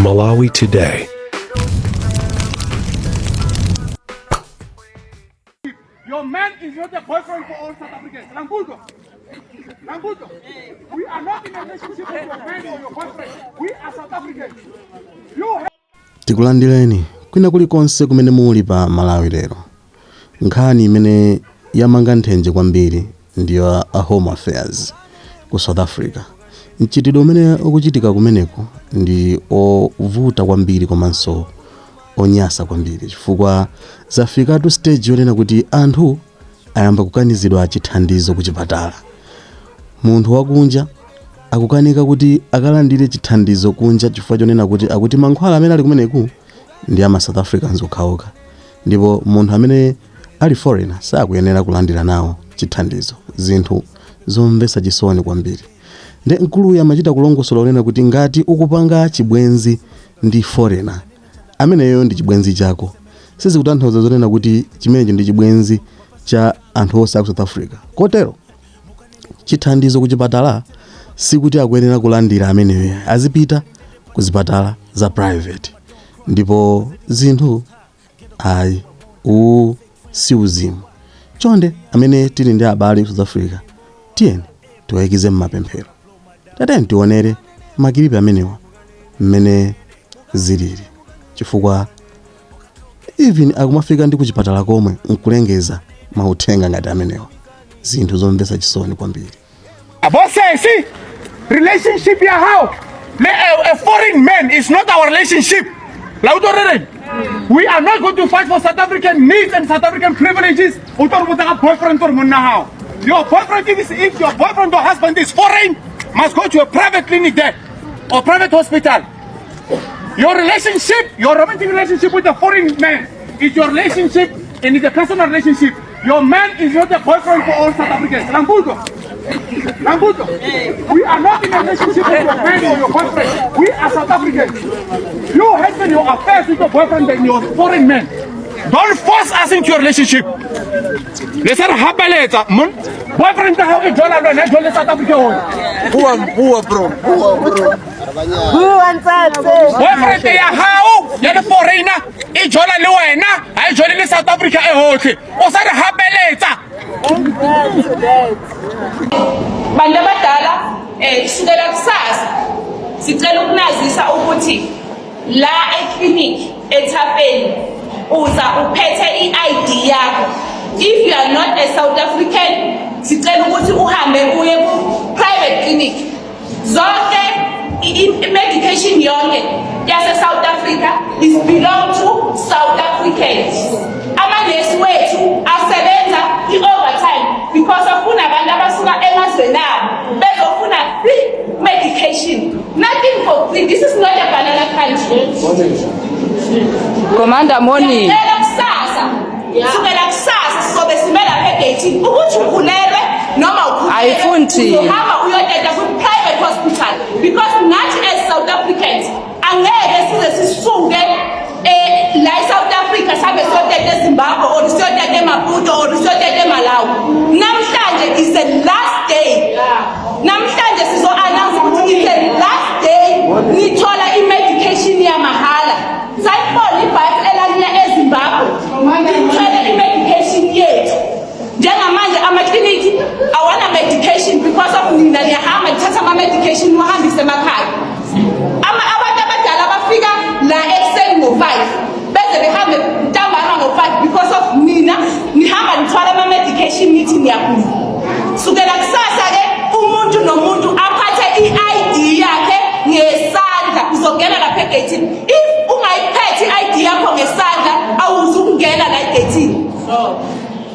Malawi Today. Your man is not a boyfriend for all South Africans. Langudo. Langudo. We are not in a relationship with your man or your boyfriend. We are South Africans. You have Tikulandireni kwina kulikonse kumene muli pa Malawi Lero. Nkhani imene yamanga nthenje kwambiri ndiyo a Home Affairs ku South Africa. Mchitidwe umene ukuchitika kumeneko ndi ovuta kwambiri komanso onyasa kwambiri chifukwa zafikatu stage yonena kuti anthu ayamba kukanizidwa chithandizo ku chipatala. Munthu wakunja akukanika kuti akalandire chithandizo kunja chifukwa chonena kuti akuti mankhwala amene ali kumeneku ndi ama South Africans okhaokha ndipo munthu amene ali foreigner sakuyenera kulandira nawo chithandizo. Zinthu zomvetsa chisoni kwambiri. Nde mkuluyu amachita kulongosola kunena kuti ngati ukupanga chibwenzi ndi foreigner, ameneyo ndi chibwenzi chako, sizikutanthauza zonena kuti chimenecho ndi chibwenzi cha anthu onse aku South Africa. Kotero chithandizo kuchipatala sikuti akuyenera kulandira ameneyo, azipita kuzipatala za private. Ndipo zinthu ayi, uwu si uzimu. Chonde amene tili ndi abale ku South Africa, tiyeni tiwayikize mmapemphero. Tatiyeni tionere makilipi amenewa mmene zilili, chifukwa even akumafika ndi kuchipatala komwe nkulengeza mauthenga ngati amenewa, zinthu zomvetsa chisoni kwambiri. Bosesi, relationship ya hao le a foreign man is not our relationship. La utlwa re reng? We are not going to fight for South African needs and South African privileges. O tlo re botsa ka boyfriend or monna hao. Your boyfriend is, if your boyfriend or husband is foreign, must go to a private clinic there or private hospital. Your relationship, your romantic relationship with a foreign man is your relationship and it's a personal relationship. Your man is not a boyfriend for all South Africans. Langudo. Langudo. We are not in a relationship with your man or your boyfriend. We are South Africans. You handle your affairs with your boyfriend and your foreign man. Don't force us into your relationship. Le sa re hapeletsa mon boyfriend ya hao e jola le wena, e jole South Africa hone. Bua, bua bro, bua bro. Bua ntate. Boyfriend ya hao ya le foreigner e jola le wena, ha e jole le South Africa e hotlhe. O sa re hapeletsa. Bantu abadala, kusukela kusasa sicela ukunazisa ukuthi la eclinic eThafeni uza uphethe i-ID yakho. If you are not a South African, sicela ukuthi uhambe uye ku-private clinic. Zonke i-medication yonke yase-South Africa is belong to South Africans. Amanesi wethu asebenza i-overtime because of kunabantu abasuka emazweni abo bezofuna free medication. Nothing for free. This is not a banana country. Commander, morning. Siyacela kusasa, kusukela kusasa sizobe sime lapha egeyithini ukuthi ukhulelwe noma ukhulelwe, Ayifuni thina. uzohamba uyoteta kwi-private hospital because nathi as South Africans angeke size sisuke la e-South Africa sabe siyoteta eZimbabwe or siyoteta eMaputo or siyoteta eMalawi. Namhlanje is the last day. Namhlanje sizo-announce ukuthi it's the last day nithola i-medication yamahhala. Sayibona ibhasi elaliya eZimbabwe lithwele i-medication yethu. Njengamanje amakliniki awana medication because of nina niyahamba nithatha ama-medication niwahambise emakhaya. Abantu abadala bafika la ekuseni ngo-5 beze behambe ntambama ngo-5 because of nina nihamba nithwala ama-medication nithi niyagula. Sukela kusasa-ke umuntu nomuntu aphathe i-ID yakhe ngesandla, uzongena lapha egeyithini. If ungayiphethe i-ID yakho ngesandla, awuzukungena la egeyithini.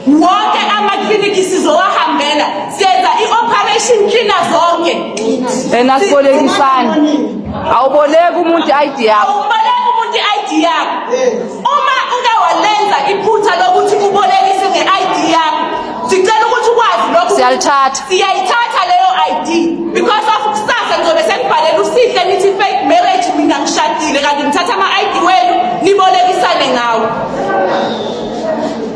Wonke amakliniki sizowahambela, siyenza i-operation cleaner zonke. Ena sibolekisani. Awuboleki umuntu i-ID yakho. Awuboleki umuntu i-ID yakho. Uma uke walenza iphutha lokuthi ubolekise nge-ID yakho, sicela ukuthi ukwazi lokho. Siyalithatha. Siyayithatha leyo ID because of kusasa ngizobe sengibhalela uSihle nithi fake marriage, mina ngishadile kanti ngithatha ama-ID wenu nibolekisane ngawo.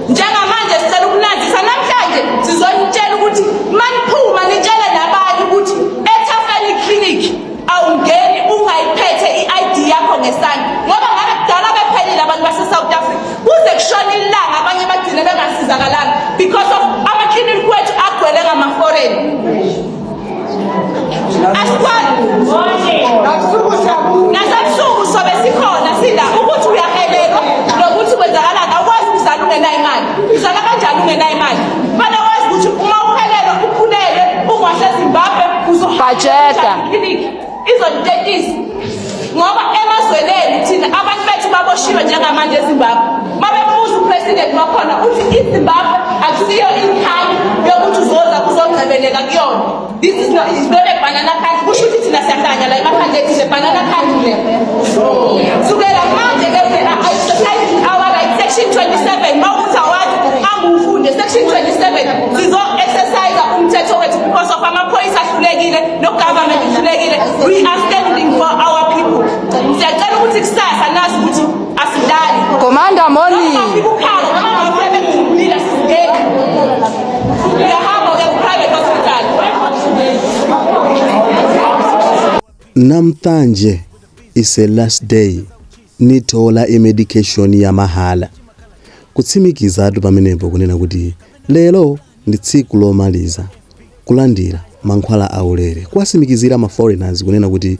Njengamanje sicela ukunazisa namhlanje sizonitshela ukuthi maniphuma nitshele nabanye ukuthi eThafeni Clinic awungeni ungayiphethe i-ID yakho ngesandla. ngesandla, ngoba ngabe kudala bephelile abantu base-South Africa. Kuze kushona ilanga, abanye bagcine bengasizakalanga because of amakliniki wethu agcwele ngama-foreign. Asikwazi. Nasebusuku sobe sikhona sila ukuthi uyahelelwa nokuthi kwenzakalani. Awukwazi ukuzala ungenayo imali. Uzala kanjani ungenayo imali? Fanele wazi ukuthi uma uhelelwa, ukhulelwe, ungaseZimbabwe, Bhajeta. Ikliniki izonitetisa, ngoba emazweni thina abantu bethu baboshiwe njengamanje eZimbabwe. Mabebuza upresident wakhona, uthi iZimbabwe akusiyo ikhaya yokuthi uzoza kuzongcebeleka kuyona. This is not a banana country. Kusho ukuthi thina siyahlanya la emakhanda ethu, banana country le. Sukela manje ke, we are exercising our right, section 27. Mawukuthi awazi, angufunde section 27. Sizo-exercise umthetho wethu because of amaphoyisa ahlulekile, no-government ihlulekile. We are standing for our people. Siyacela ukuthi kusasa nazi ukuthi asidlali. Commander, morning. Noma ukhala noma ngafebe, sizingeni, uyahamba uya ku-private hospital. Namhlanje is the last day nithola imedication yamahala. Kutsimikizatu pamenepo kunena kuti lero ndi tsiku lomaliza kulandira mankhwala aulere, kuwasimikizira ma foreigners kunena kuti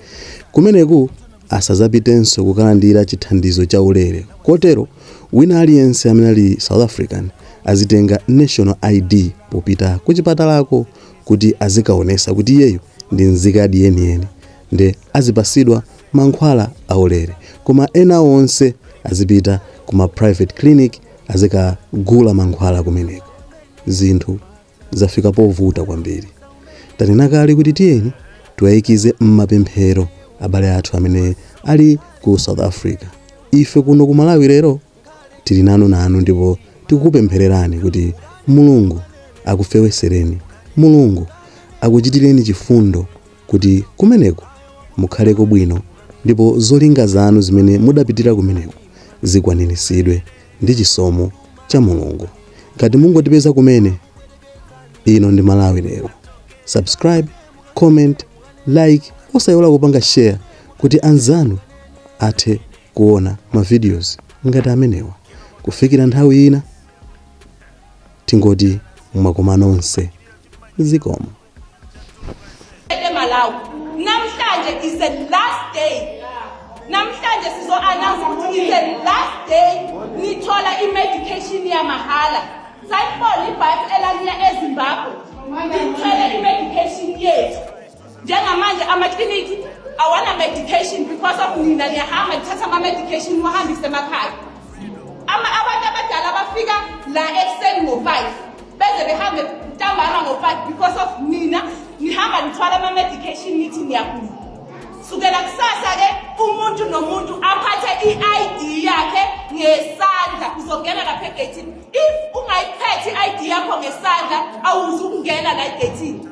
kumeneku asazapitenso kukalandira chithandizo cha ulere. Kotero wina aliyense amene ali South African azitenga national ID popita kuchipatalako kuti azikaonesa kuti iyeyo ndi nzikadi yeniyeni, nde azipasidwa mankhwala aulere, koma ena onse azipita kuma private clinic azikagula mankhwala kumeneko. Zinthu zafika povuta kwambiri. Tanena kale kuti tiyeni tiwayikize m'mapemphero abale athu amene ali ku South Africa. Ife kuno ku Malawi lero tili nanu nanu, ndipo tikukupemphererani kuti Mulungu akufewesereni, Mulungu akuchitireni chifundo kuti kumeneko mukhaleko bwino, ndipo zolinga zanu zimene mudapitira kumeneko zikwaniritsidwe ndi chisomo cha Mulungu. Ngati mungotipeza kumene, ino ndi Malawi Lero. Subscribe, comment, like, osayiwala kupanga share kuti anzanu athe kuona ma videos ngati amenewa. Kufikira nthawi ina, tingoti mwakoma nonse, zikomo. EMalawi namhlanje is the last day. Namhlanje sizo-announce ukuthi is the last day nithola i-medication yamahala. Sayibona ibhasi elaliya eZimbabwe lithwele i-medication yethu. Njengamanje amakliniki awana medication because of nina niyahamba nithatha ama-medication niwahambise emakhaya. Abantu abadala bafika la ekuseni ngo-5, beze behambe ntambama ngo-5 because of nina nihamba nithwala ama-medication, nithi niyagula. Sukela kusasa-ke, umuntu nomuntu aphathe i-ID yakhe ngesandla, uzongena lapha egeyithini. If ungayiphethe i-ID yakho ngesandla, awuzukungena la egeyithini.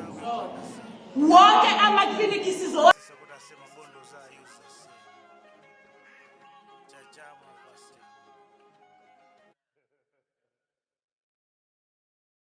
Wonke amakliniki.